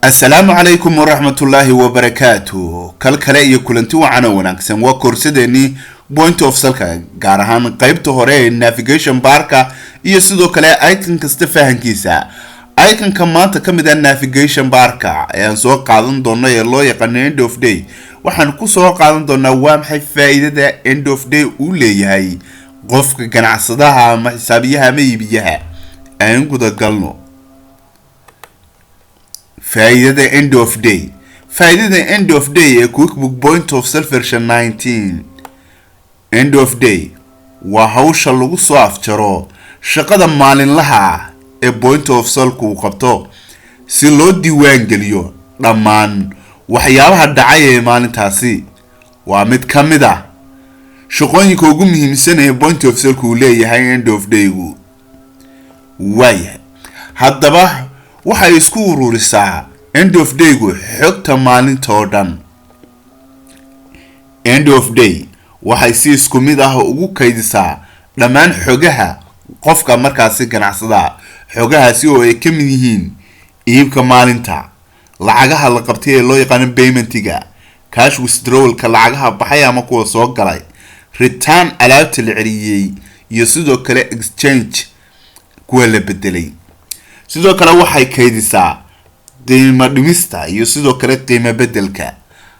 Asalaamu calaykum waraxmatullaahi wabarakaatu. Kal kale iyo kulanti wacan oo wanaagsan. Waa koorsadeenii point of sale-ka, gaar ahaan qeybta hore ee navigation barka iyo sidoo kale icon kasta fahankiisa. Iconka maanta ka mid ah navigation barka ee aan soo qaadan doono ee loo yaqaano end of day, waxaan kusoo qaadan doonaa waa maxay faa-iidada end of day uu leeyahay qofka ganacsadaha ama xisaabiyaha ama iibiyaha. Aan gudagalno faa-iidada end of day. Faa-iidada end of day ee QuickBook Point of Sale version 19. End of day waa hawsha lagu soo afjaro shaqada maalinlaha ah ee point of sale-ku uu qabto, si loo diiwaan geliyo dhammaan waxyaabaha dhacay ee maalintaasi. Waa mid ka mid ah shaqooyinka ugu muhiimsan ee point of sale-ku uu leeyahay end of day-gu. Waayahay, haddaba waxay isku ururisaa end of day-gu xogta maalinta oo dhan. End of day waxay si isku mid ah ugu kaydisaa dhammaan xogaha qofka markaasi ganacsada, xogahaasi oo ay ka mid yihiin iibka maalinta, lacagaha la qabtay ee loo yaqaano paymentiga, cash withdrawalka, lacagaha baxay ama kuwa soo galay, return, alaabta la celiyey, iyo sidoo kale exchange, kuwa la bedelay. Sidoo kale waxay kaydisaa qiimo dhimista iyo sidoo kale qiimo bedelka.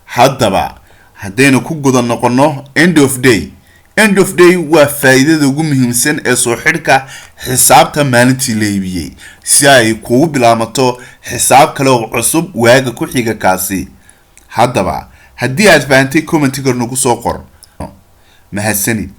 Haddaba haddaynu ku guda noqono end of day, end of day waa faa-iidada ugu muhiimsan ee soo xidhka xisaabta maalintii la iibiyey, si ay kugu bilaamato xisaab kale oo cusub waaga ku xiga kaasi. Haddaba haddii aad fahantay, commentiga nagu soo qor. Mahadsanid.